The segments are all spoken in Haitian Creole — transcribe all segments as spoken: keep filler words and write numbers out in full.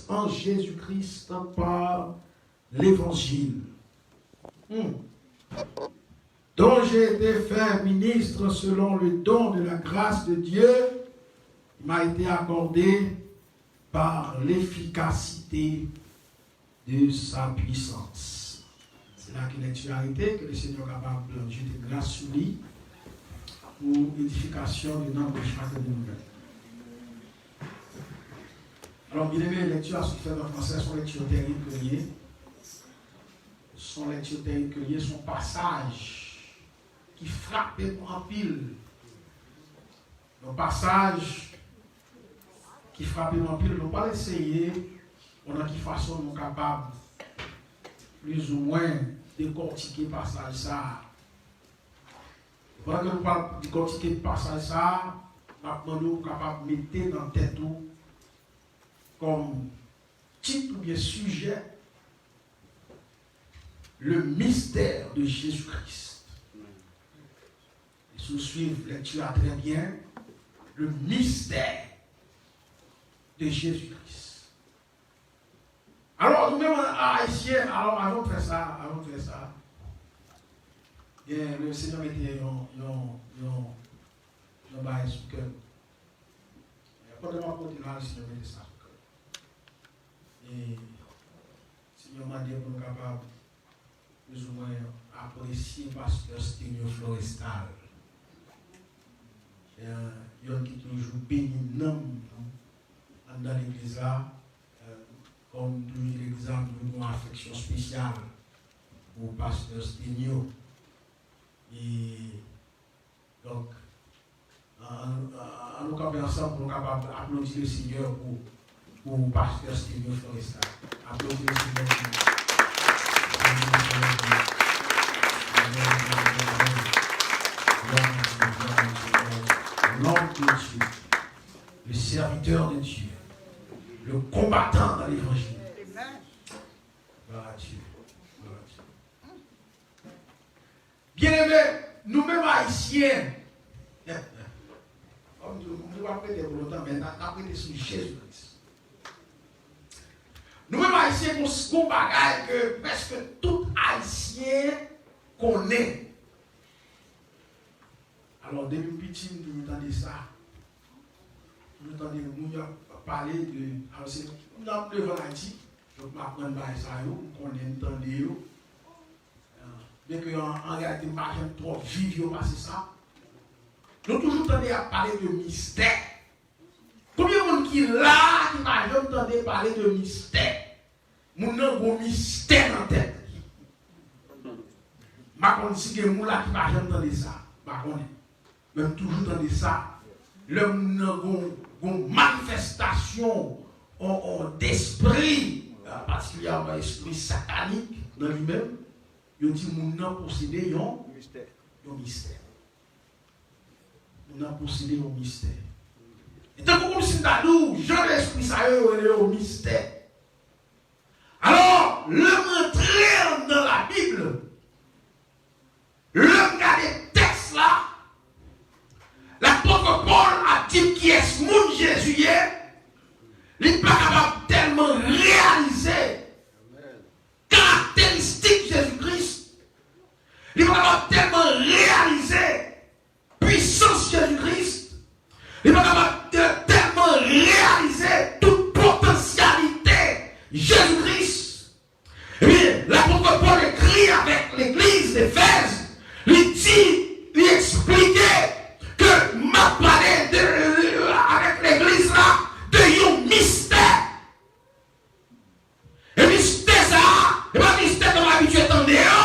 en Jésus-Christ par l'évangile, hmm, dont j'ai été fait ministre selon le don de la grâce de Dieu qui m'a été accordée par l'efficacité de sa puissance. Se la ke lèkti a rete, ke Lesenyè kapab jete gras sou li pou edifikasyon de nanm de chak de nou menm. Alò, byeneme, lèkti a sot fèt an fransè, se yon lèkti terib ke l ye. Se yon lèkti terib ke l ye, se yon pasaj ki frape m anpil. Yon pasaj ki frape m anpil, nou pral eseye wè nan ki fason nou kapab plizoumwen dekòtike pasaj sa a. Pandan ke nou pral dekòtike pasaj sa a, m ap mande w pou w kapab mete nan tèt ou kòm tit oubyen sijè, le mystère de Jésus-Christ. E si w swiv lèkti a trè byen, le mystère de Jésus-Christ. Alò, nou menm Ayisyen, alò, avan m fè sa, avan m fè sa, gen, Lesenyè mete yon, yon, yon, yon bagay sou kè m. Pandan m ap pote la, Lesenyè mete sa sou kè m. E Senyè mande pou nou kapab plizoumwen apresye pastè Stenio Florestal. Eh, yonn ki toujou beni nanm nou anndan legliz la. Eh, kòm toujou di legliz la, nou gen yon afeksyon espesyal pou pastè Stenio. E Donk, an, an, an nou kanpe ansanm pou nou kapab aplodi Lesenyè pou, pou pastè Stenio Florestal. Aplodi Lesenyè pou, aplodi Lesenyè pou. Amèn, amèn, amèn. Glwa a Dye, glwa a Dye, glwa a Dye. L'homme de Dieu, le serviteur de Dieu, le combattant dans l'évangile. Glwa a Dye, glwa a Dye. Byeneme, nou menm Ayisyen, kòm m di w, m di w ap rete pou lontan, men n ap, n ap rete sou Jezi Kris. Nou menm Ayisyen, gon, gon bagay ke prèske tout Ayisyen konnen. Alò, depi m piti, m toujou tande sa. M toujou tande moun y ap pale de, alò, se, m nan, m leve ann Ayiti, donk m aprann bagay sa yo, m konnen, m tande yo. Byenke an, an reyalite, m pa janm twò viv yo pase sa. Nou toujou tande y ap pale de mistè. Konbyen moun ki la a ki pa janm tande pale de mistè? Moun nan gon mistè nan tèt li. M pa konn si gen moun la ki pa janm tande sa. M pa konnen. Men m toujou tande sa. Lè moun nan gon, gon manifestasyon, on, on, despri, patikilyèman espri satanik nan li menm, yo di moun nan posede yon, yon mistè. Moun nan posede yon mistè. E tankou kòmsi m ta di w, jan de espri sa yo, yo rele yo mistè. Alò, lè m rantre anndan Labib, lè m gade tèks la, lapot Pòl ap di m kiyès moun Jezi ye, li pa kapab tèlman reyalize karakteristik Jezi Kris, li pa kapab tèlman reyalize pwisans Jezi Kris, li pa kapab te-, tèlman reyalize tout potansyalite Jezi Kris. Ebyen, lapot Pòl ekri avèk legliz Efèz, li di, li eksplike ke m ap pale de, avèk legliz la de yon mistè. E mistè sa a, e pa mistè ke nou abitye tande yo.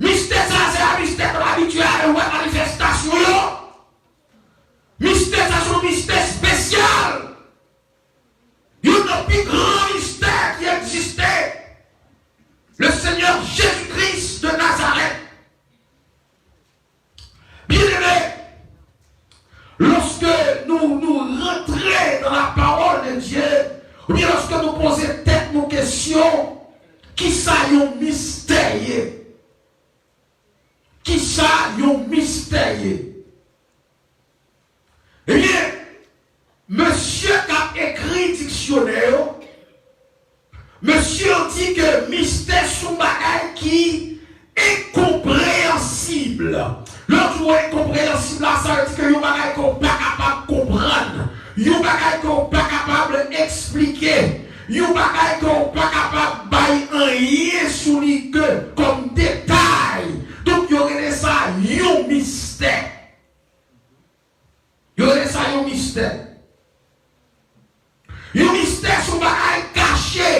Mistè sa a, se pa mistè ke nou abitye a wè manifestasyon yo. Mistè sa a, se yon mistè espesyal. Youn nan pi gran mistè ki egziste. Le Seigneur Jésus-Christ de Nazareth. Byeneme, lòske nou, nou rantre nan la parole de Dieu, oubyen lòske nou poze tèt nou kesyon, kisa yon mistè ye? Kisa yon mistè ye? Ebyen, mesye k ap ekri diksyon misyonè yo, mesye yo di ke mistè se yon bagay ki enkonpreyansib. Lè yo di w enkonpreyansib la, sa vle di ke yon bagay ke w pa kapab konprann, yon bagay ke w pa kapab eksplike, yon bagay ke w pa kapab bay anyen sou li ke kòm detay. Donk, yo rele sa yon mistè. Yo rele sa yon mistè. Yon mistè se yon bagay kache.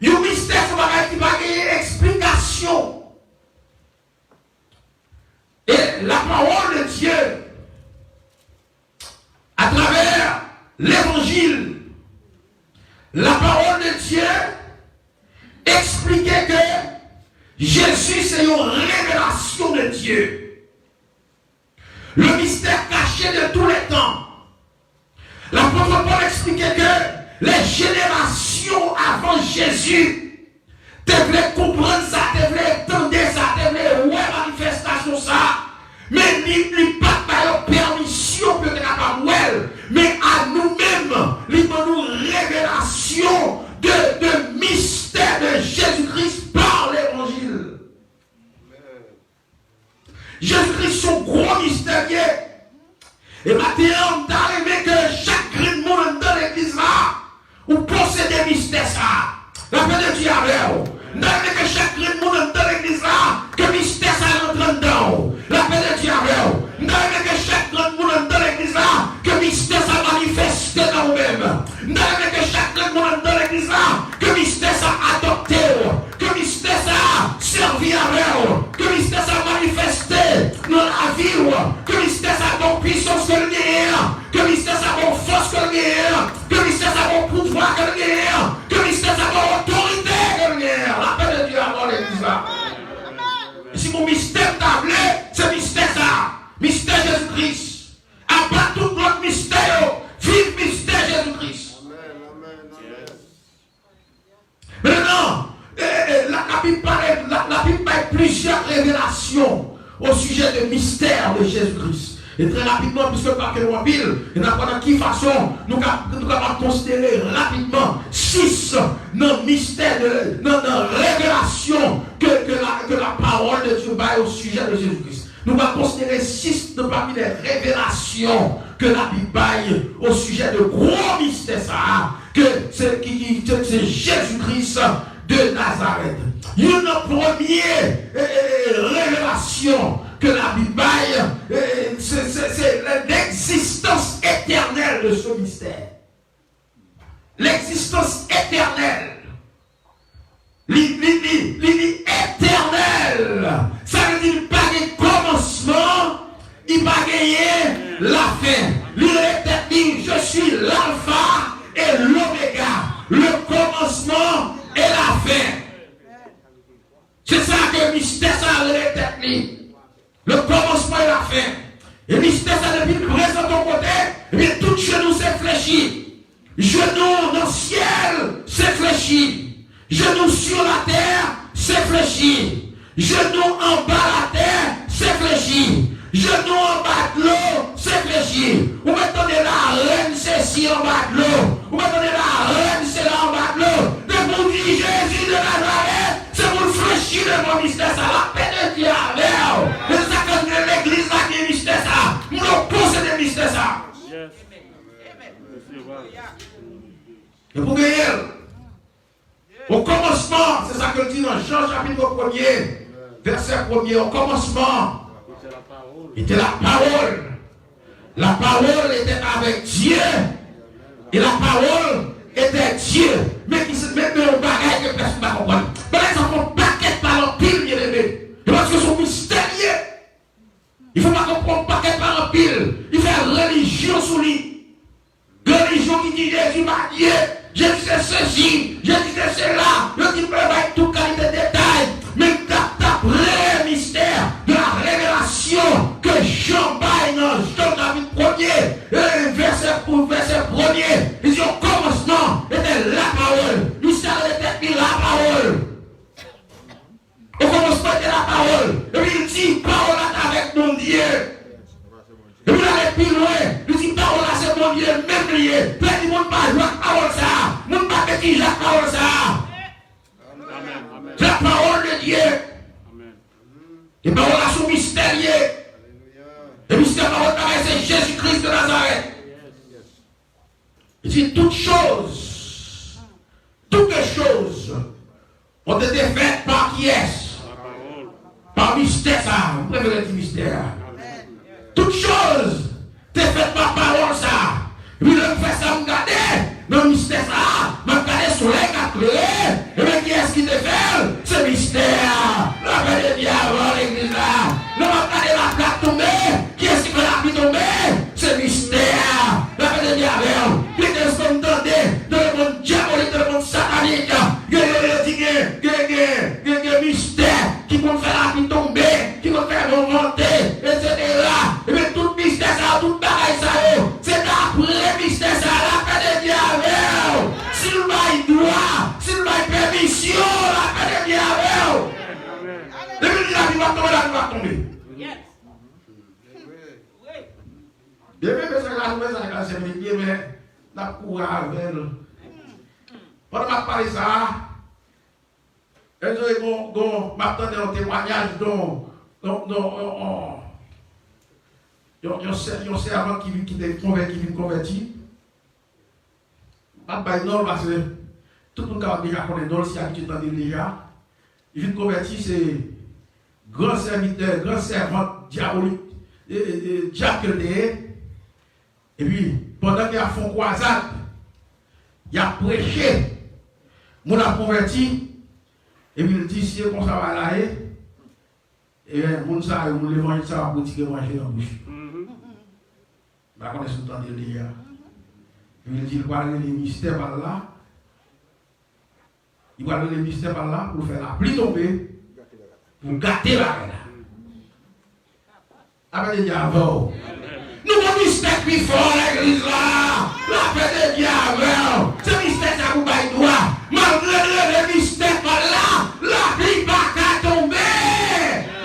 Yon mistè se yon bagay ki pa genyen eksplikasyon. Et la parole de Dieu, à travers l'évangile, la parole de Dieu expliquait que Jésus c'est une révélation de Dieu. Le mystère caché de tous les temps. Lapot Pòl eksplike ke lè jenerasyon avan Jezi te vle konprann sa, te vle tande sa, te vle wè manifestasyon sa, men li, li pa t ba yo pèmisyon pou yo te kapab wè l. Men a nou menm, li ban nou revelasyon de, de mistè de Jezi Kris pa levanjil. Jezi Kris se yon gwo mistè l ye. E maten an, m ta renmen ke chak grenn moun anndan legliz la, ou posede mistè sa a. Lapè de Dye avè w. M ta renmen ke chak grenn moun anndan legliz la, ke mistè sa a rantre anndan w. Lapè de Dye avè w. M ta renmen ke chak grenn moun anndan legliz la, ke mistè sa a manifeste nan ou menm. M ta renmen ke chak grenn moun anndan legliz la, ke mistè sa a adopte w. Ke mistè sa a sèvi avè w. Ke mistè sa a manifeste nan lavi w. Ke mistè sa a ba w pisans ke l genyen an. Ke mistè sa a ba w fòs ke l genyen an. Ke mistè sa a ba w pouvwa ke l genyen an. Ke mistè sa a ba w otorite ke l genyen an. Lapè de Dye avè w, legliz la. Si gon mistè m ta vle, se mistè sa a. Mistè Jezi Kris. Apa tout lòt mistè yo, viv mistè Jezi Kris. Mentnan, e, e, e, la, Labib pale, la, Labib bay plizyè revelasyon o sijè de mistè de Jezi Kris. E trè rapidman, piske m pa kenbe w anpil, e n ap wè nan ki fason nou ka, nou kapab konsidere rapidman sis nan mistè de, nan, nan revelasyon ke, ke la, ke la parole de Dieu bay o sijè de Jezi Kris. Nou va konsidere sis nan pami lè revelasyon ke Labib bay o sijè de gwo mistè sa a, ke se, ki, ki, ke se Jezi Kris de Nazarèt. Youn nan premye, e, e, e, revelasyon ke Labib bay, e, e, se, se, se lè, legzistans etènèl de ce mystère. Legzistans etènèl. Li, li, li, li, li etènèl. Sa vle di li pa gen kòmansman, li pa genyen lafen. Li rele tèt li, je suis l'alpha et l'oméga, le commencement et la fin. Se sa ke mistè sa a rele tèt li. Le commencement et la fin. E mistè sa, depi l prezante yon kote, ebyen, tout jenou se flechi. Jenou nan syèl se flechi. Jenou sur la terre se flechi. Jenou anba latè se flechi. Jenou anba dlo se flechi. Ou mèt tande la rèn sesi anba dlo. Ou mèt tande la rèn sela anba dlo. Depi w di Jezi de Nazarèt, se pou l flechi devan mistè sa. Lapè de Dye avè w. E sa k fè m di legliz la gen mistè sa. Moun yo posede mistè sa. Yes. Resevwa. E pou genyen l. O kòmansman, se sa ke l di nan Jan chapit premye, vèsè premye, o kòmansman, était la parole. La parole était avec Dieu. Et la parole était Dieu. Men ki se, men, men yon bagay ke pèsonn pa konprann. Bagay sa fè yon pakèt pale anpil, byeneme. E paske se yon mistè li ye. Li fè pa konprann, yon pakèt pale anpil. Li fè relijyon sou li. Relijyon ki di Jezi pa Dye, Jezi se sesi, Jezi se sela, yo di, yo bay tout kalite detay. Men dap, daprè mistè de la revelasyon ke Jan bay nan Jan chapit premye, e, vèsè pou vèsè premye, li di, o kòmansman, était la parole. Mistè a rele tèt li la parole. O kòmansman te la pawòl. Epi li di, pawòl la t avèk Bondye. Epi l ale pi lwen, li di, pawòl la se Bondye menm li ye. Lè li di, E pawòl la se yon mistè l ye. E mistè pawòl bagay se Jezi Kris de Nazarèt. Li di, toutes choses, toutes choses ont été faites par kiyès? Pa mistè sa a. M prefere di mistè a. Toutes choses te fèt pa pawòl sa a. Epi lè m fè sa, m gade nan mistè sa a, m ap gade solèy k ap klere. Ebyen, kiyès ki te fè l? Se mistè a. Lapè de Dye avè w, legliz la. Lè m ap gade lapli k ap tonbe, kiyès ki fè lapli tonbe? Se mistè a. Lapè de Dye avè w. Gen de zòm tande, nan lemonn dyabolik, nan lemonn satanik, gen yo, yo di gen, gen, gen, gen, gen mistè ki konn fè lapli tonbe, ki konn fè van vante, etsetera. Ebyen, tout mistè sa yo, tout bagay sa yo, se dapre mistè sa a, lapè de Dye avè w. Si l bay dwa, si l bay pèmisyon, lapè de Dye avè w. Depi l di lapli p ap tonbe, lapli p ap tonbe. Byenmen, mesaj la, mesaj la, se byen, men n ap kouri avè l. Pandan m ap pale sa a, Elzo, gon, gon, m ap tande yon temwayaj don, don, don, yon, yon, yon, yon sè-, yon sèvant ki vin, ki te konvè-, ki vin konvèti. M ap bay non l paske tout moun kapab deja konnen non l si abitye tande l deja. Li vin konvèti, se gran sèvitè, gran sèvant dyabolik, e, e, e, dyab ke l te ye. Epi, pandan ke y ap fè yon kwazad, y ap preche, moun ap konvèti, epi l di, si se konsa bagay la ye, ebyen, moun sa yo, moun levanjil sa yo ap retire manje nan bouch yo. M pa konnen si w tande l deja. Epi l di, l pral rele mistè pa l la. Li pral rele mistè pa l la pou l fè lapli tonbe, pou l gate bagay la. Lapè de Dye avè w. Nou gon mistè k pi fò legliz la. Lapè de Dye avè w. Se mistè sa pou bay dwa. Malgre l rele mistè pa l la, lapli pa ka tonbe.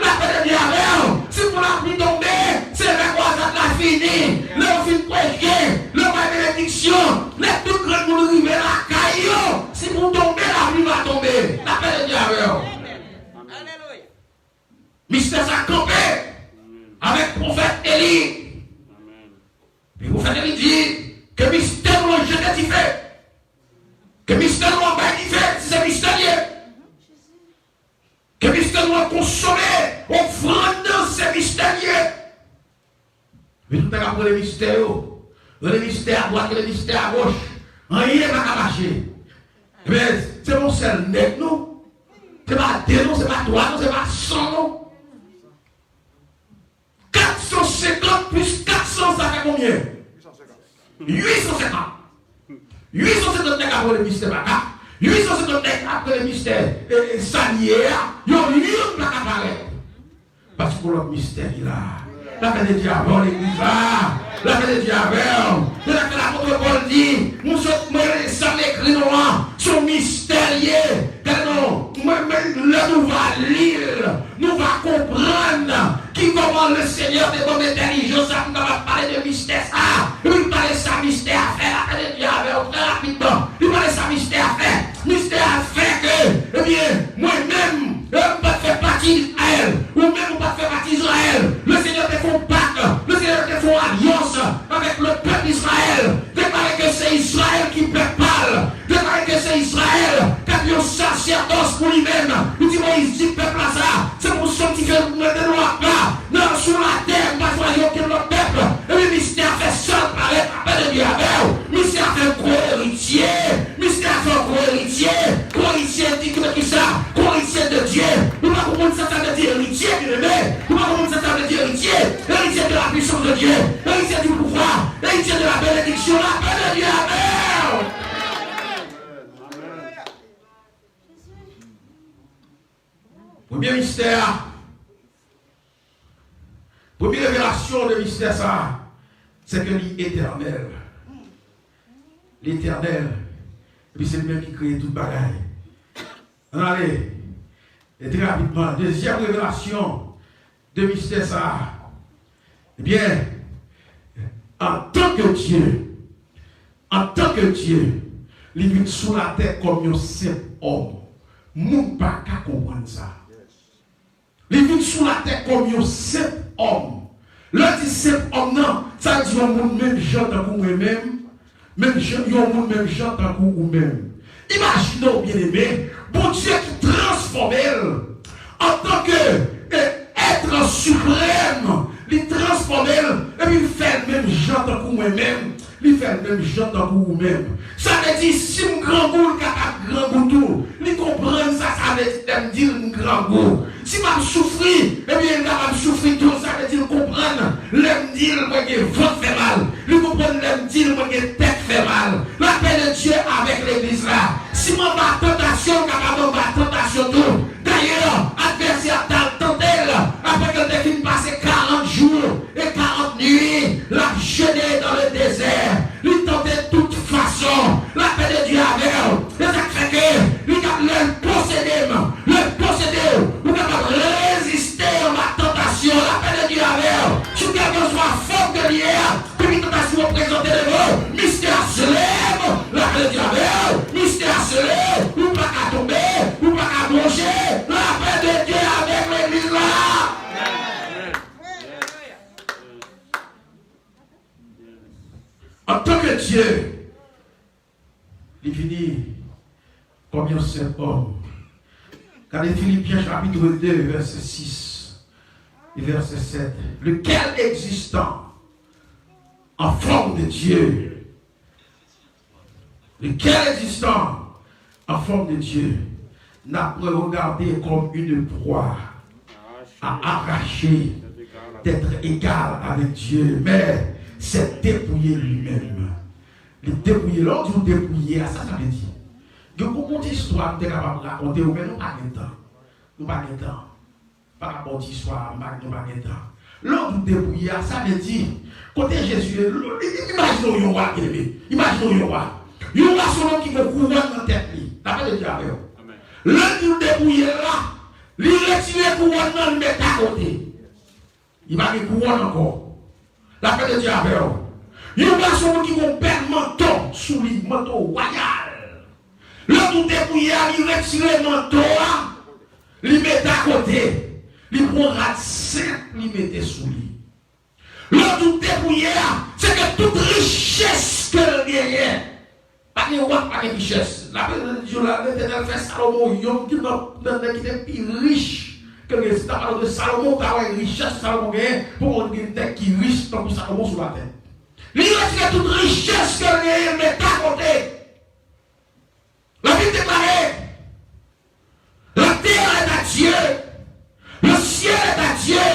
Lapè de Dye avè w. Si pou lapli tonbe, se lè kwazad la fini. Lè yo fin preche, lè yo bay benediksyon, lè tout granmoun rive lakay yo, si pou tonbe, lapli va tonbe. Lapè de Dye avè w. Mistè sa kanpe avèk pwofèt Eli. Epi pwofèt Eli di, ke mistè nou an jete dife. Ke mistè nou an bay dife, si se mistè l ye. Ke mistè nou an konsome, ofrann nan se mistè l ye. Men tout nèg ap rele mistè yo. Rele mistè adwat, rele mistè agoch. Anyen pa ka mache. Men, se pa yon sèl nèg non. Se pa de non, se pa twa non, se pa san non. Kat san senkant plis kat san, sa fè konbyen? Uit san senkant. Uit san senkant nèg ap rele mistè Baka. Uit san senkant nèg ap rele mistè, e, e, sa l ye a. Yo, youn pa ka parèt. Paske yon lòt mistè ki la. Lapè de Dye avè w, legliz la. Lapè de Dye avè w. Se sa k fè lapot Pòl di, nou sot, mwen, sa m ekri nou an, se yon mistè l ye. Gade non, mwen, mwen, lè nou va li l, nou va konprann ki kòman Lesenyè te ban m entèlijans la pou m kapab pale de mistè sa a. Epi m pale sa mistè a fè, lapè de Dye avè w, trè rapidman. Li pale sa mistè a fè. Mistè a fè ke, ebyen, mwen menm, e, m pa t fè pati Izrayèl. Ou menm, ou pa t fè pati Izrayèl. Lesenyè te fè yon pak. Lesenyè te fè yon alyans avèk le pèp Izrayèl. Deklare ke se Izrayèl ki pèp pa l. Deklare ke se Izrayèl k ap yon sasèdòs pou li menm. Li di Moyiz, di pèp la sa, se pou sanktifye l, pou mete nou apa nan, sou latè, m pa chwazi okenn lòt pèp. Epi mistè a fè sa l parèt, lapè de Dye avè w. Mistè a fè l ko-eritye. Mistè a fè w ko-eritye. Ko-eritye di ki, ki sa? Ko-eritye de Dye. Ou pa konprann sa sa vle di eritye, byeneme. Ou pa konprann sa sa vle di eritye. Eritye de la puissance de Dieu. Eritye du pouvoir. Eritye de la bénédiction. Lapè de Dye avè w. Premye mistè a. Premye revelasyon de mistè sa a, se ke li etènèl. Li etènèl. Epi se li menm ki kreye tout bagay. Ann ale. E trè rapidman, dezyèm revelasyon de mistè sa a. Ebyen, antanke Dye, antanke Dye, li vin sou latè kòm yon senp òm. Moun pa ka konprann sa. Li vin sou latè kòm yon senp òm. Lè l di senp òm nan, sa vle di yon moun menm jan tankou mwen menm, menm jan, yon moun menm jan tankou ou menm. Imajine w, byeneme, Bondye ki transfòme l antanke, e, èt siprèm, li transfòme l, epi l fè l menm jan tankou mwen menm. Li fè l menm jan tankou ou menm. Sa vle di, si m grangou, l kapab grangou tou. Li konprann sa, sa vle di, lè m di l m grangou. Si m ap soufri, ebyen, l kapab soufri tou. Sa vle di, l konprann lè m di l mwen gen vant fè mal. Li konprann lè m di l mwen gen tèt fè mal. Lapè de Dye avèk legliz la. Si m anba tantasyon, l kapab anba tantasyon tou. Dayè, advèsè a t al tante l, apre ke l te fin pase karant jou e karant nuit, l ap jene dans le désert. Li tante tout fason. Lapè de Dye avè w. E sa k fè ke li kap, lè l posede m, lè l posede w, ou kapab reziste anba tantasyon. Lapè de Dye avè w. Sou kèlkeswa fòm ke li ye a, depi tantasyon an prezante devan w, mistè a sele m, lapè de Dye avè w, mistè a sele, ou pa ka tonbe, ou pa ka plonje, lapè de Dye avèk legliz la. Antanke Dye, li vini kòm yon senp òm. Gade Filipyen chapit de, vèsè sis e vèsè sèt. Lequel existant en forme de Dieu, lequel existant en forme de Dieu, n'a point regardé comme une proie à arracher d'être égal avec Dieu, mais s'est dépouillé lui-même. Li depouye. Lè w di w depouye a, sa sa vle di? Gen yon istwa m te kapab rakonte w, men nou pa gen tan. Nou pa gen tan. Pa ka ba w ti istwa a, m pa, nou pa gen tan. Lè w di w depouye a, sa vle di, kote Jezi ye, l, l, l, imajine w yon wa, byeneme. Imajine w yon wa. Yon wa se yon nonm ki gen yon kouwòn nan tèt li. Lapè de Dye avè w. Lè l di l depouye l la, li retire kouwòn nan, li mete akote. Li pa gen kouwòn ankò. Lapè de Dye avè w. Yon wa se yon moun ki gen yon bèl manto sou li, manto wayal. Lè w di w depouye a, li retire manto a, li mete akote. Li pran rad senp, li mete sou li. Lè w di w depouye a, se ke tout richès ke l genyen, pa gen wa, pa gen richès. Lapè de Dye la, Letènèl fè Salomon yonn ki nan, nan nèg ki te pi rich ke l genyen. Si ta pale de Salomon, ou ta wè richès Salomon genyen, poko gen nèg ki rich tankou Salomon sou latè. Li retire tout richès ke l genyen, l mete akote. Labib deklare, la terre est à Dieu, le ciel est à Dieu,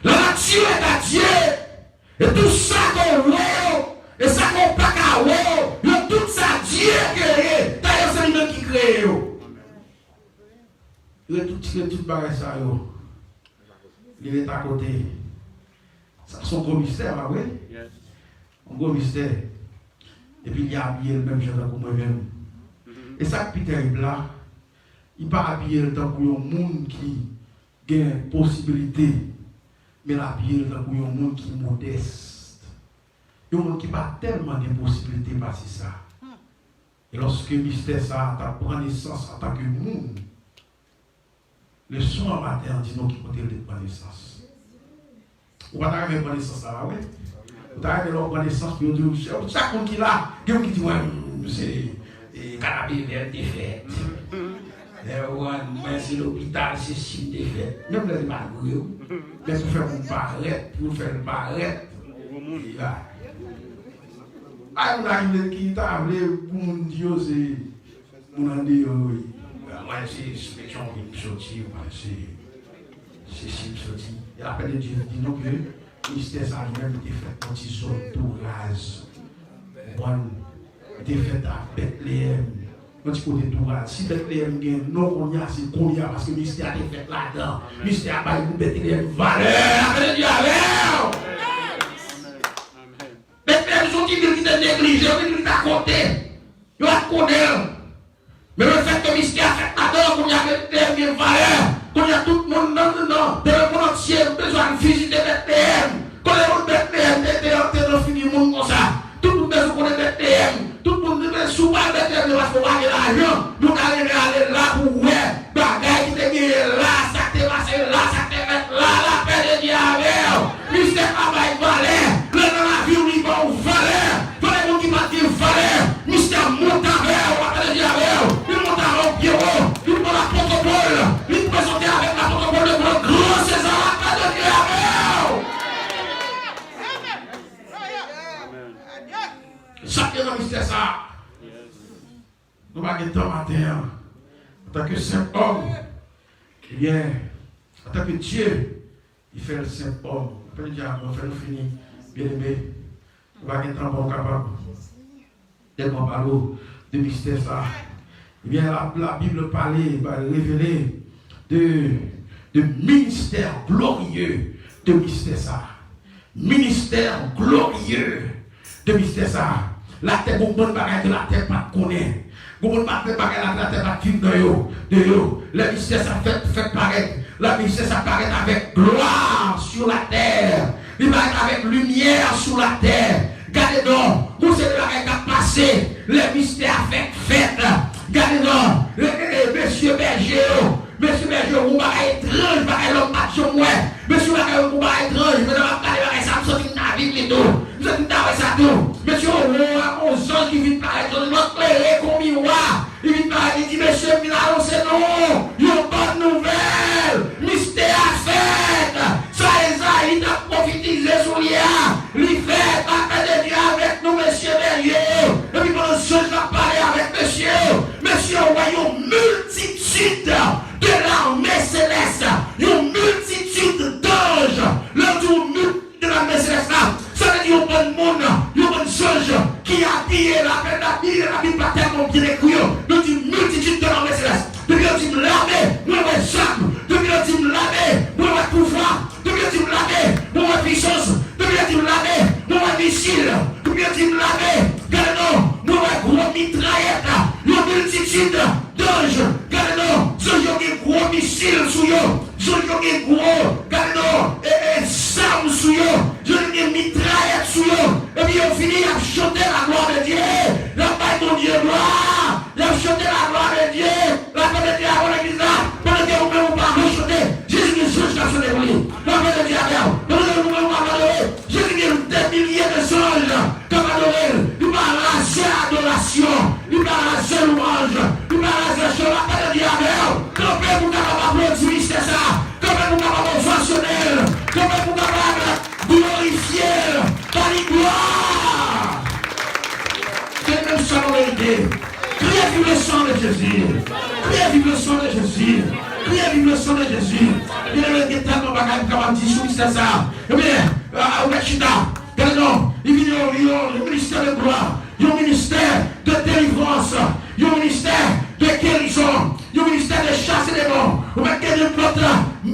la nature est à Dieu, e tou sa ke w wè yo, e sa ke w pa ka wè yo, yo tout sa Dye kreye. Dayè, se li menm ki kreye yo. Li retire tout bagay sa yo. Li mete akote. Sa se yon gwo mistè, pa vre? Yon gwo mistè. Epi li abiye l menm jan tankou mwen menm. E sa k pi tèrib la, li pa abiye l tankou yon moun ki gen posibilite, men l abiye l tankou yon moun ki modès. Yon moun ki pa tèlman gen posibilite pase sa. E lòske mistè sa a t ap pran nesans antanke moun, leson an maten an di nou ki kote l te pran nesans. Ou pa ta renmen pran nesans la, pa vre? Ou ta renmen lè w pran nesans pou yo di w, chak moun ki la, gen moun ki di, mwen, m, se, e, Kanapevè m te fèt. Lè w wè, mwen, se lopital, se si m te fèt. Menm lè li pa vre, wi. Men pou fè moun parèt, pou fè l parèt. Li la. Ay, moun la ki vle, ki ta vle pou moun di yo se moun andeyò, wi. Mwen, se, se Petyonvil m soti, mwen, se, se si m soti. E lapè de Dye di nou ke mistè sa li menm, li te fèt nan ti zòn tou raz. Ou konprann? Li te fèt a Betleyèm. Yon ti kote tou raz. Si Betleyèm gen non kounye a, se kounye a, paske mistè a te fèt ladan. Mistè a bay pou Betleyèm valè. Lapè de Dye avè w. Betleyèm se yon ti vil ki te neglije, yon vil ki t akote. Yo pa t konnen l. Men lefètke mistè a fèt ladan, kounye a Betleyèm gen valè. Kounye a tout moun nan, nan, nan, nan lemonn antye bezwen al vizite Betleyèm. Kote moun Betleyèm te, te, te nan figi moun konsa. Tout moun bezwen konnen Betleyèm. Tout moun bezwen, si w pa al Betleyèm, se paske w pa gen lajan. Nou ta renmen ale la pou wè bagay ki te genyen la, sa k te pase la. Nou pa gen tan maten an. Antanke senp òm, ebyen, antanke Dye, li fè l senp òm. Apre l di a mwen, fè nou fini, byeneme. Nou pa gen tan pou nou kapab tèlman pale w de mistè sa. Ebyen, la, la Bib pale, ba, revele de, de ministè glorye de mistè sa. Ministè glorye de mistè sa. Latè, gon bann bagay ke latè pa t konnen. Gon bann bagay latè, latè pa t fin nan yo, de yo. Lè mistè sa fèt, fèt parèt. Lè mistè sa parèt avèk glwa sou latè. Li parèt avèk limyè sou latè. Gade non, gon seri de bagay k ap pase. Lè mistè a fèk fèt. Gade non, e, e, e, mesye bèje yo. Mesye bèje yo, gon bagay etranj, bagay lòm pa t janm wè. Mesye, bagay yo, gon bagay etranj. Pandan m ap gade bagay sa, m santi m ta viv li tou. M santi m ta wè sa tou. Mesye, yo wè yon zanj ki vin parèt, zanj lan klere kon miwa. Li vin parèt, li di, mesye, m vin anonse nou yon bòn nouvèl. Mistè a fèt. Sa Ezayi t ap pwofetize sou li a, li fèt. Lapè de Dye avèk nou, mesye bèje yo. Epi pandan zanj la pale avèk mesye yo, mesye yo wè yon miltitid de lame selès, yon miltitid danj. Lè yo di yon miltitid de lame selès la, sa vle di yon bann moun, yon bann zanj ki abiye, lapè, abiye, Labib pa tèlman byen ekri yo. Yo di miltitid de lame selès. Depi yo di m lame, mwen wè zam. Depi yo di m lame, mwen wè pouvwa. Depi yo di m lame, mwen wè pisans. Depi yo di m lame, mwen wè misil. Depi yo di m lame, gade non, mwen wè gwo mitrayèt. Yon miltitid danj. Gade non, zanj yo gen gwo misil sou yo. Zanj yo gen gwo, gade non, e, e, zam sou yo. Zanj yo gen mitrayèt sou yo. Epi yo fini, y ap chante la gloire de Dieu. Y ap bay Bondye glwa. Y ap chante la gloire de Dieu. Lapè de Dye avè legliz la. Pandan ke ou menm ou pa vle chante, Jezi gen zanj k ap chante pou li. Lapè de Dye avè w. Pandan ke ou menm ou pa vle adore, Jezi gen dè milye de zanj k ap adore l. Li pa raze adorasyon. Li pa raze lwanj. Li pa raze chan. Lapè de Dye avè w. Kanpe pou w kapab aplodi mistè sa. Kanpe pou w kapab ovasyone l. Kanpe pou w kapab glorifye l. Ba li glwa. Se menm sa nou merite. Kriye viv le sang de Jésus. Kriye viv le sang de Jésus. Kriye viv le sang de Jésus. Byeneme, gen tèlman bagay m kapab di sou mistè sa. Ebyen, a, ou mèt chita. Gade non, li vin yon, yon, yon ministè de glwa, yon ministè de delivrans, yon ministè de gerizon, yon ministè de chase demon. Ou mèt gen nenpòt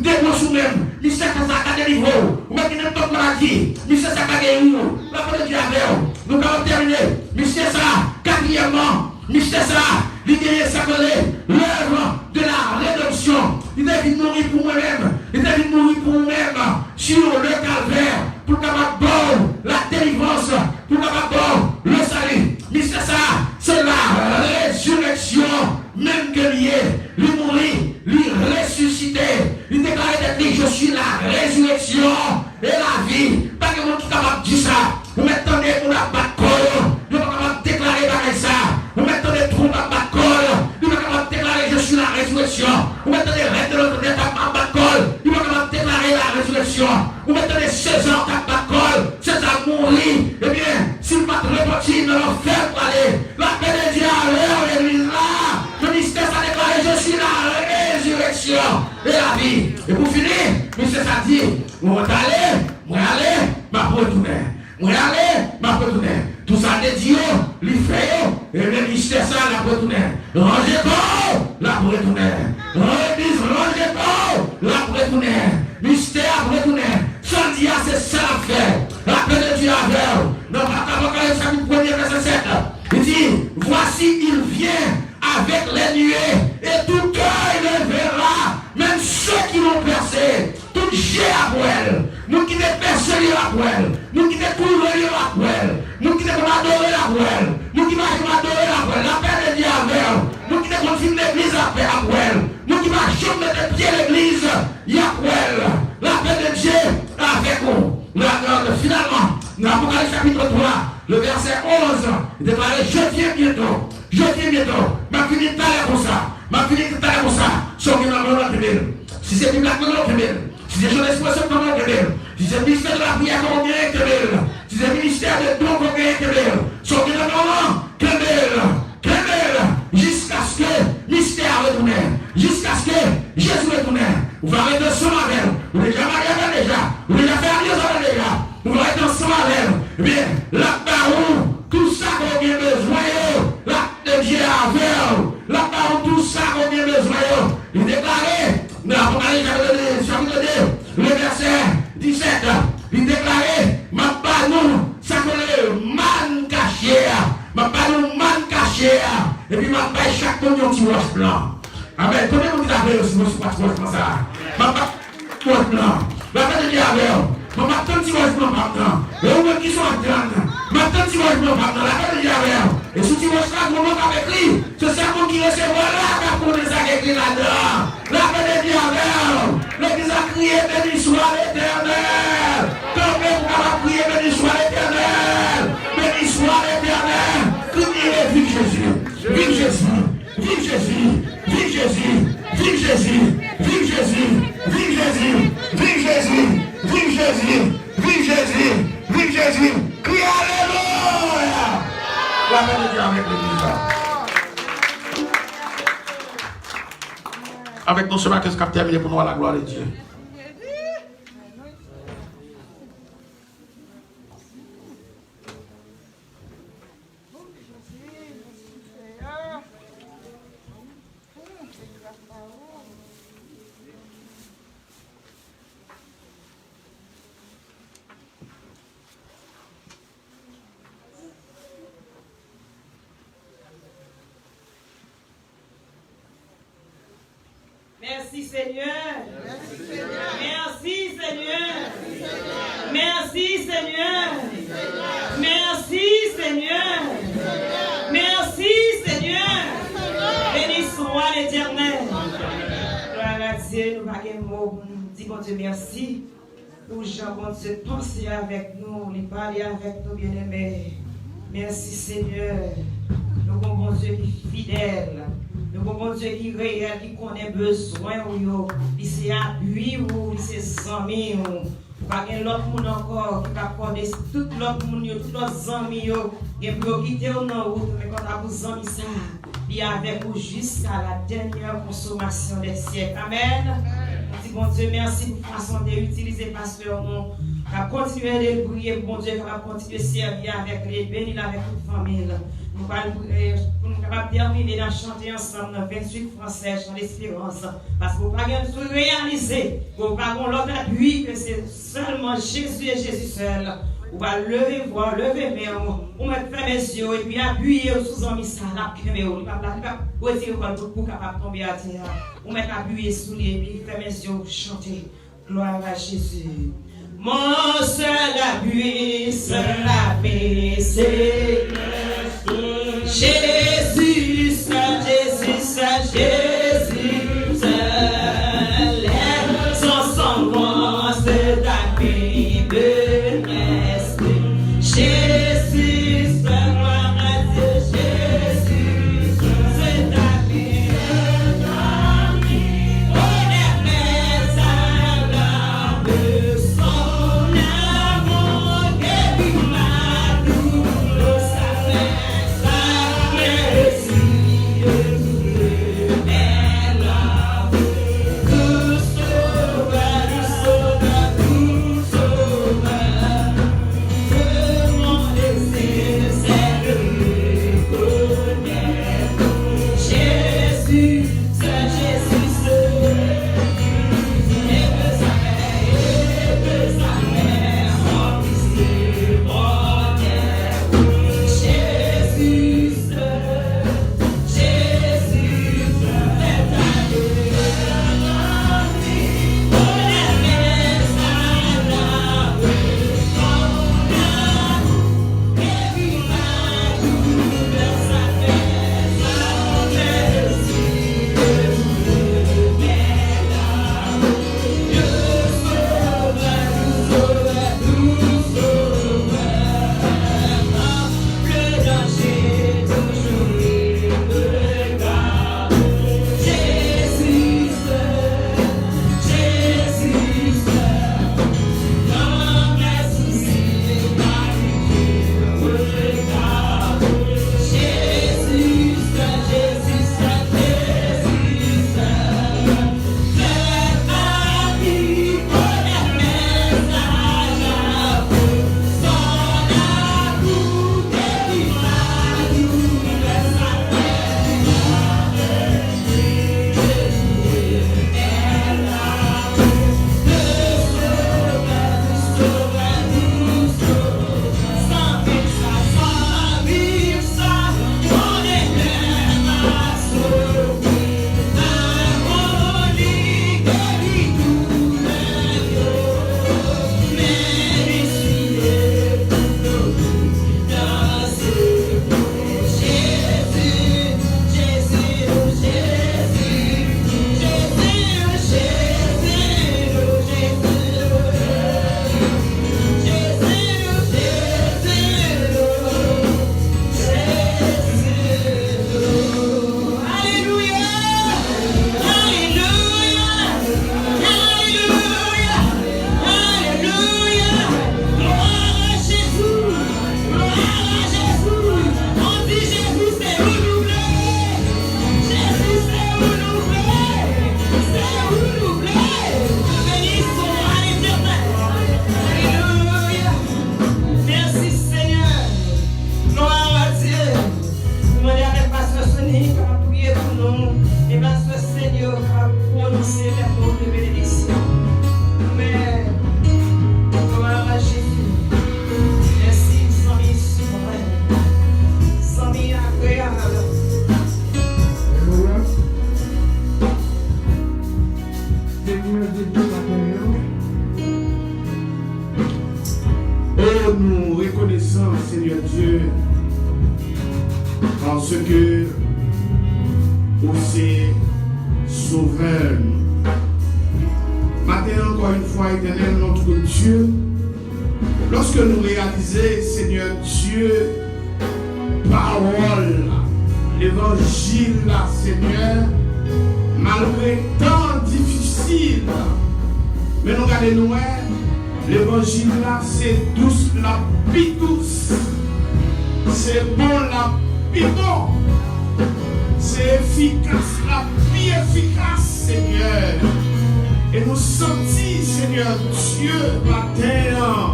de gwo sou menm, mistè sa ka delivre w. Ou mèt gen nenpòt maladi, mistè sa ka geri w. Lapè de Dye avè w. Nou kapab tèmine. Mistè sa, katriyèmman, mistè sa, li genyen sa k rele l'œuvre de la rédemption. Li te vin mouri pou mwen menm. Li te vin mouri pou ou menm sur le calvaire, pou l kapab ba w la délivrance, pou l kapab ba w le salut. Mistè sa, se la résurrection menm ke li ye. Li mouri, li resisite. Li deklare tèt li, je suis la résurrection et la vie. Pa gen moun ki kapab di sa. Ou mèt tande moun ap bat kò yo, yo pa kapab deklare bagay sa. Ou mèt tande twonp ap bat kò l, li pa kapab deklare je suis la résurrection. Ou mèt tande rèn de lòt planèt ap, ap bat kò l, li pa kapab deklare la résurrection. Ou mèt tande Seza k ap bat kò l, Seza mouri. Ebyen, si l pa t repanti, nan lanfè l prale. Lapè de Dye avè w, legliz la. Men mistè sa deklare, je suis la résurrection et la vie. E pou fini, mistè sa di, mwen t ale, mwen ale, m ap retounen. Mwen ale, m ap retounen. Tou sa te di yo, li fè yo. Ebyen, mistè sa, l ap retounen. Ranje kò w, l ap retounen. Legliz, ranje kò w, l ap retounen. Mistè ap retounen. Sa l di a, se sa l ap fè. Lapè de Dye avè w. Nan Apocalypse chapitre premier, verset sept, li di, voici, il vient avec les nuées, et tout œil le verra, même ceux qui l'ont percé. Tout je ap wè l. Moun ki te pèse l yo ap wè l. Moun ki te kouvri l yo ap wè l. Moun ki te konn adore l ap wè l. Moun ki pa janm adore l ap wè l. Lapè de Dye avè w. Moun ki te konn vin legliz ap, ap wè l. Moun ki pa janm mete pye legliz, y ap wè l. Lapè de Dye avèk ou. La, la, la, finalman, nan Apocalypse chapitre trois, le verset onze, li deklare, je viens bientôt. Je viens bientôt. M ap vini talè konsa. M ap vini talè konsa. Sa w gen nan men w lan, kenbe l. Si se Bib la k nan men w, kenbe l. Si se Jeunesse Presbytère k nan men w, kenbe l. Si se ministè de la priyè ke w genyen, kenbe l. Si se ministè de don ke w genyen, kenbe l. Sa w gen nan men w lan, kenbe l. Kenbe l. Jis Ou va rete ansanm avè l. Ou deja marye avè l deja. Ou deja fè alyans avè l deja. Ou va rete ansanm avè l. Ebyen, l ap ba ou tout sa ke w gen bezwen yo. L ap de Dye avè w. L ap ba ou tout sa ke w gen bezwen yo. Li deklare nan Apokalis chapit de, chapit de, le vèsè disèt, li deklare, "M ap ba nou sa k rele màn kache a. M ap ba nou màn kache a. Epi m ap bay chak moun yon ti wòch blan." Amèn. Konbyen moun ki ta vle resevwa ti wòch blan sa a? M ap ba wòch blan. Lapè de Dye avè w. Mwen m ap tann ti wòch blan pa m nan. E ou menm ki sou wòch blan nan, m ap tann ti wòch blan pa m nan. Lapè de Dye avè w. E sou ti wòch la, gwo mo k ap ekri. Se sèl moun ki resevwa la k ap konnen sa k ekri ladan. Lapè de Dye avè w. Legliz la kriye, "Beni swa Letènèl." Kanpe pou w kapab kriye, "Beni swa Letènèl. Beni swa Letènèl." Kriye, "Viv Jezi. Viv Jezi." Viv Jezi! Viv Jezi! Viv Jezi! Kriye alelouya! Lapè de Dye avèk legliz la. Avèk nou, se Marcus k ap tèmine pou nou a la glwa de Dye. Mèsi, Senyè. Mèsi, Senyè. Mèsi, Senyè. Mèsi, Senyè. Mèsi, Senyè. Beni swa Letènèl. Glwa a Dye, nou pa gen mo pou nou di Bondye mèsi. Pou jan Bondye panse avèk nou, li pale avèk nou, byeneme. Mèsi, Senyè. Nou gon Bondye ki fidèl. Nou gon Bondye ki reyèl, ki konnen bezwen w yo. Li se apui w, li se zanmi w. Ou pa gen lòt moun ankò ki ka kòde tout lòt moun yo, tout lòt zanmi yo. Gen pou yo kite w nan wout, men kanta pou zanmi sa a, li avèk ou jiska la dènyè konsomasyon dè syèk. Amèn. Nou di Bondye mèsi pou fason w te itilize pastè nou. N ap kontinye ede l priye pou Bondye kapab kontinye sèvi avèk li e beni l avèk tout fanmi l. Nou pral, eh, pou nou kapab tèmine, n ap chante ansanm nan venntuit fransè, Chan Lesperans. Paske ou pa gen sou reyalize, ou pa gen lòt apui ke se sèlman Jezi e Jezi sèl. Ou va leve vwa w, leve men w, ou mèt fèmen zye w epi apiye w sou zanmi sa a, l ap kenbe w. Li p ap, li p ap retire kò l pou, pou w kapab tonbe atè a. Ou mèt apiye sou li epi fèmen zye w, chante. Gloire à Jésus. Mon seul appui, seul ami, c'est Jésus seul, Jésus seul, Jésus seul. Sans son grand seul ami de l'Est. Jésus seul, gloire à Dieu, Jésus seul, c'est ami. Oh, l'éternel, son amour guérit ma douleur, sa fait, sa fait. Ka priye pou nou, e pa sou Senyè ka pwononse lè mo de benediksyon. Amèn. Glwa a Jezi. Mèsi, zanmi siprèm. Zanmi agreyab. Alelouya. Senyè, Senyè, maten an. Oh, nou rekonesan, Senyè Dye, paske ou se Sovè nou. Maten an, encore une fois, Éternel, notre Dieu, lorsque nous réalisons, Seigneur Dieu, pawòl la, levanjil la, Senyè, malgre tan difisil, men nou gade nou wè, levanjil la se dous l ap pi dous, se bon l ap pi bon, se efikas l ap pi efikas, Senyè. E nou santi, Senyè Dye, maten an,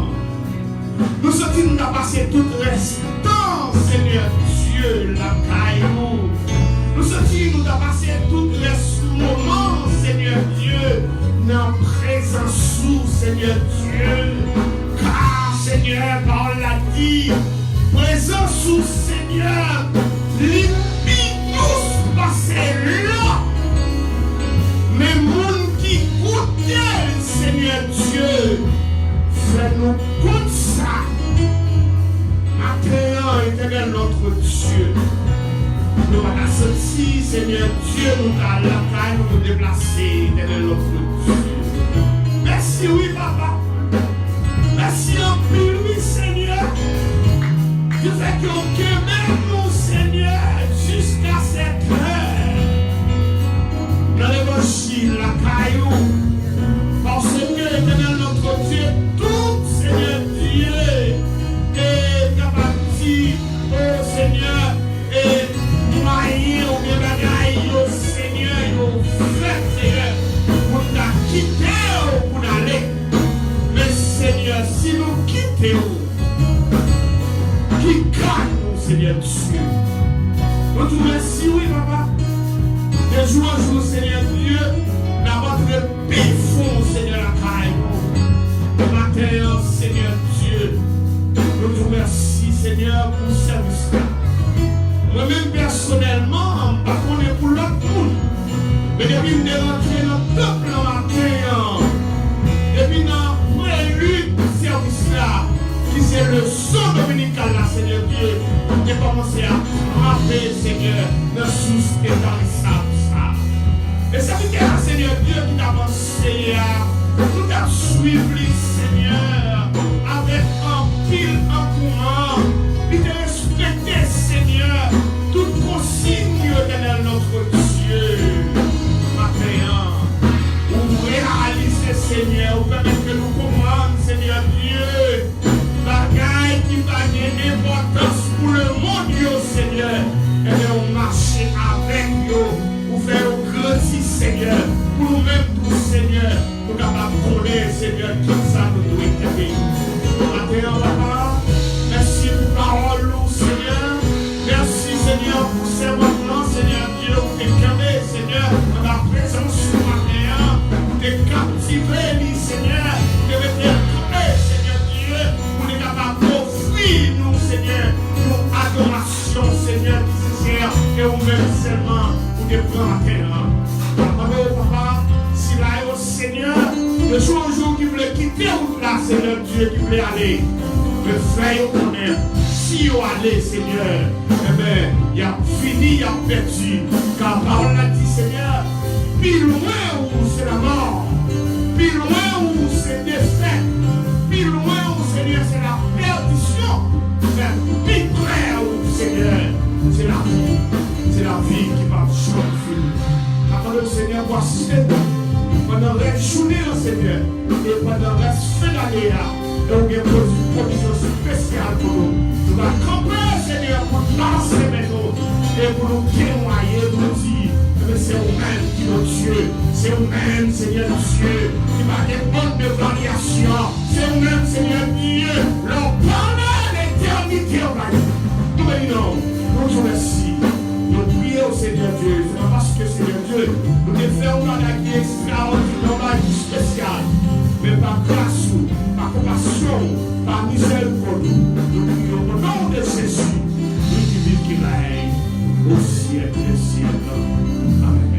nou santi nou ta pase tout rès tan, Senyè Dye, lakay ou. Nou santi nou ta pase tout rès moman, Senyè Dye, nan prezans ou, Senyè Dye. Ka, Senyè, pawòl la di, prezans ou, Senyè, li pi dous pase lò. Men moun ki goute l, Senyè Dye, fè nou konn sa. Maten an, Etènèl notre Dye, nou pa ta santi, Senyè Dye, nou ta lakay nou, nou deplase, Etènèl notre Dye. Mèsi, wi, papa. Mèsi anpil, wi, Senyè. Difèt ke w kenbe nou, Senyè, jiska sèt è nan levanjil lakay ou. Paske, Etènèl notre Dye, tout, Senyè Dye, e kapab di, o Senyè, e mwayen oubyen bagay yo, Senyè, yo fèt, Senyè, pou n ta kite w pou n ale. Men, Senyè, si nou kite w, ki ka nou, Senyè Dye? Nou di w mèsi, wi, papa. De jou an jou, Senyè Dye, n ap antre pi fon, Senyè, lakay nou. Maten an, Senyè Dye, nou di w mèsi, Senyè, pou sèvis la. Mwen menm pèsonèlman, m pa konnen pou lòt moun. Men depi m te rantre nan tanp lan maten an, depi nan prelid sèvis la, ki se leson dominikal la, Senyè Dye, m te kòmanse ap trape, Senyè, nan sous entarisab sa. E sèvitè a, Senyè Dye, ki t ap anseye a, nou t ap swiv li, Senyè, avèk anpil angouman. Li te respekte, Senyè, tout konsiy ou, Etènèl notre Dye. Maten an, ou reyalize, Senyè, ou pèmèt ke nou konprann, Senyè Dye, bagay ki pa gen enpòtans pou lemonn yo, Senyè, ebyen, ou mache avèk yo, ou fè yo grandi, Senyè, pou nou menm tou, Senyè, nou kapab konnen, Senyè, kisa nou dwe kenbe. Maten an, papa, mèsi pou pawòl ou, Senyè. Mèsi, Senyè, pou sèvant lan, Senyè Dye, ou te kenbe, Senyè, anba prezans ou maten an, ou te kaptive li, Senyè, ou te mete l kanpe, Senyè Dye, pou li kapab ofri nou, Senyè, yon adorasyon, Senyè, ki sensè, e ou menm sèlman, ou te pran maten an. Mwen mande w, papa, sila yo, Senyè, de jou an jou ki vle kite wout la, Senyè Dye, ki vle ale, men fè yo konnen, si yo ale, Senyè, enben, y ap fini, y ap pèdi. Ka pawòl la di, Senyè, pi lwen ou se lanmò, pi lwen ou se defèt, pi lwen ou, Senyè, se lapèdisyon, men pi prè ou, Senyè, se lavi, se lavi ki p ap janm fini. N ap mande w, Senyè, pou asiste nou pandan rès jounen an, Senyè, e pandan rès fen dane a, e ou gen pwovi-, pwovizyon espesyal pou nou. Nou va kanpe, Senyè, pou nou balanse men nou e pou nou temwaye, pou nou di, enben, se ou menm ki Bondye, se ou menm, Senyè Dye, ki pa gen mòd de varyasyon, se ou menm, Senyè Dye, lè w pale, letènite w bay nou. Nou beni non w, nou di w mèsi, nou priye w, Senyè Dye, se pa paske, Senyè Dye, nou te fè yon bagay ki ekstraòdinè, yon bagay ki espesyal, men pa gras ou, pa konpasyon ou, pa mizèrikòd ou, nou priye w o non de Jezi, li ki viv, ki rèy o syèk dè syèk. Amèn.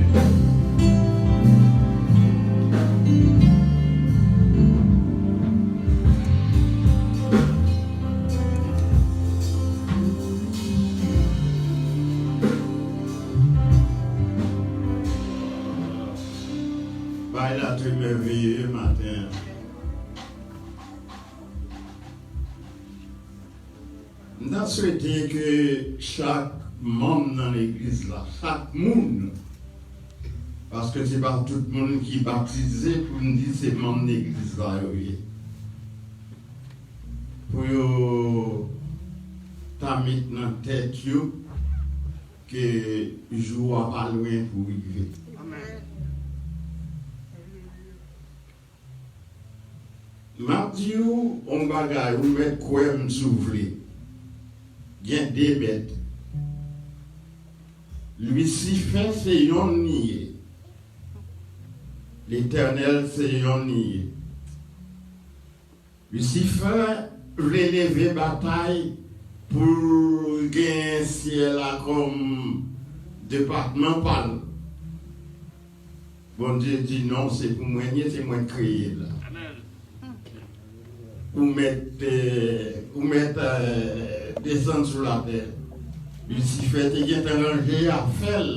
Bagay la te mèveye maten an. M ta swete ke chak manm nan legliz la, chak moun, paske se pa tout moun ki batize pou n di se manm legliz la yo ye, pou yo ta met nan tèt yo ke jou a pa lwen pou rive. Amèn. M ap di w yon bagay, ou mèt kwè m si w vle. Gen de mèt. Lisifè se yonn li ye. Letènèl se yonn li ye. Lisifè vle leve batay pou l gen syèl la kòm depatman pa l. Bondye di, "Non, se pou mwen l ye, se mwen k kreye l la. Ou mèt, eh, ou mèt, eh, desann sou latè." Lisifè te gentan ranje afè l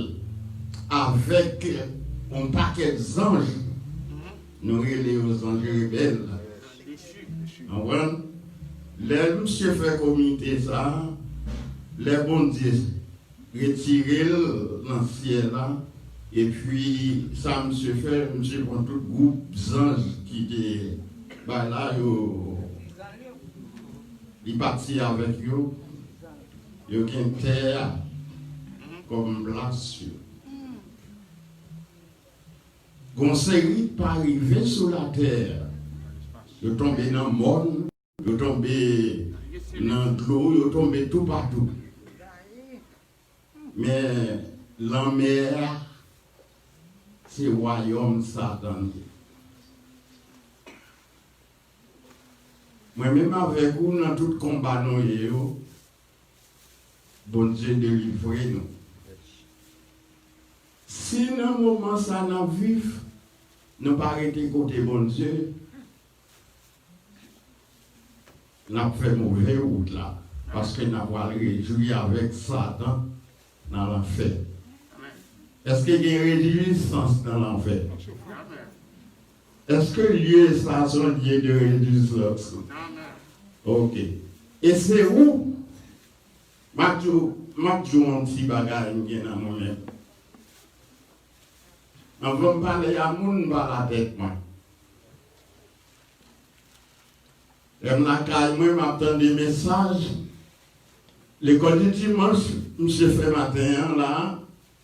avèk yon pakèt zanj. Nou rele yo zanj rebèl. Konprann? Lè misye fè komite sa, lè Bondye retire l nan syèl la, epi sa misye fè, misye pran tout gwoup zanj ki te bay la, yo, li pati avèk yo, yo gen tè a kòm plas yo. Gon seri pa rive sou latè. Yo tonbe nan mòn, yo tonbe nan dlo, yo tonbe toupatou. Men lanmè a, se wayòm Satan li ye. Mwen menm avèk ou, nan tout konba nou ye yo, Bondye delivre nou. Si nan moman sa n ap viv, nou pa rete kote Bondye, n ap fè move wout la, paske n ap pral rejwi avèk Satan nan lanfè. Èske gen rejwisans nan lanfè? Èske lye sa se yon lye de rejwisans? Ok. E se ou, m ap di w, m ap di w yon ti bagay m gen nan mwen menm. Anvan m pale a moun, m pale a tèt mwen. Lè m lakay mwen, m ap tande mesaj. Lekòl di dimanch, misye fè maten an la,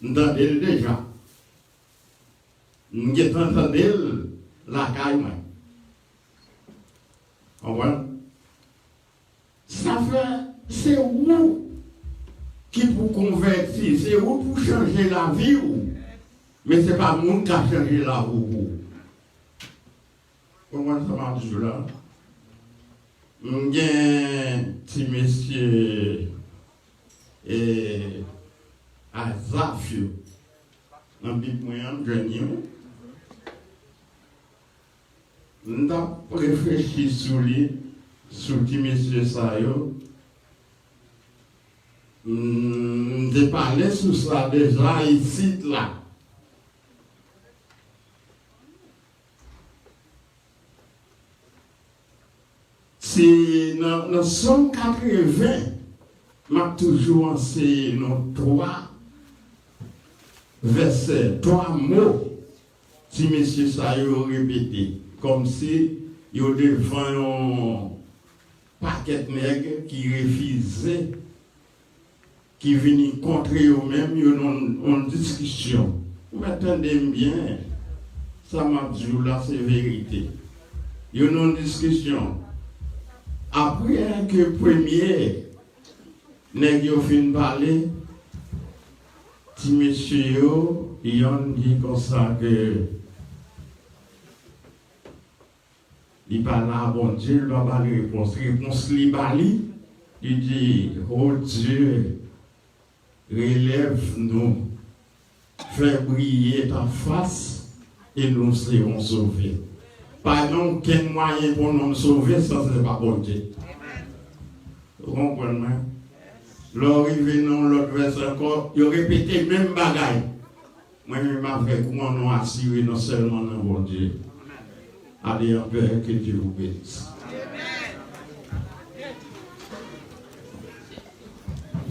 m tande l deja. M gentan tande l lakay mwen. Konprann? Sa fè, se ou ki pou konvèti, se ou pou chanje lavi w. Men se pa moun k ap chanje lavi w pou ou. Konprann sa m ap di w la? M gen ti mesye, e, Azaf yo. Nan bib mwen an, m jwenn yo. M t ap reflechi sou li, sou ti mesye sa yo. M, m te pale sou sa deja isit la. Se nan, nan Sòm katreven, m ap toujou anseye nou twa vèsè, twa mo ti mesye sa yo repete, kòmsi yo devan yon pakèt nèg ki refize ki vini kontre yo menm, yo nan yon diskisyon. Ou mèt tande m byen, sa m ap di w la se verite. Yo nan yon diskisyon. Apre ke premye nèg yo fin pale, Ti mesye yo, yonn di konsa ke li pale a Bondye, li pa ba li repons. Repons li ba li, li di, "O Dye, relève nous, fais briller ta face et nous serons sauvés." Pa gen okenn mwayen pou nou sove san se pa Bondye. Ou konprann mwen? Lè w rive nan yon lòt vèsè ankò, yo repete menm bagay. Mwen menm avèk ou, an nou asire nou sèlman nan Bondye. Allez en paix, que Dieu vous bénisse.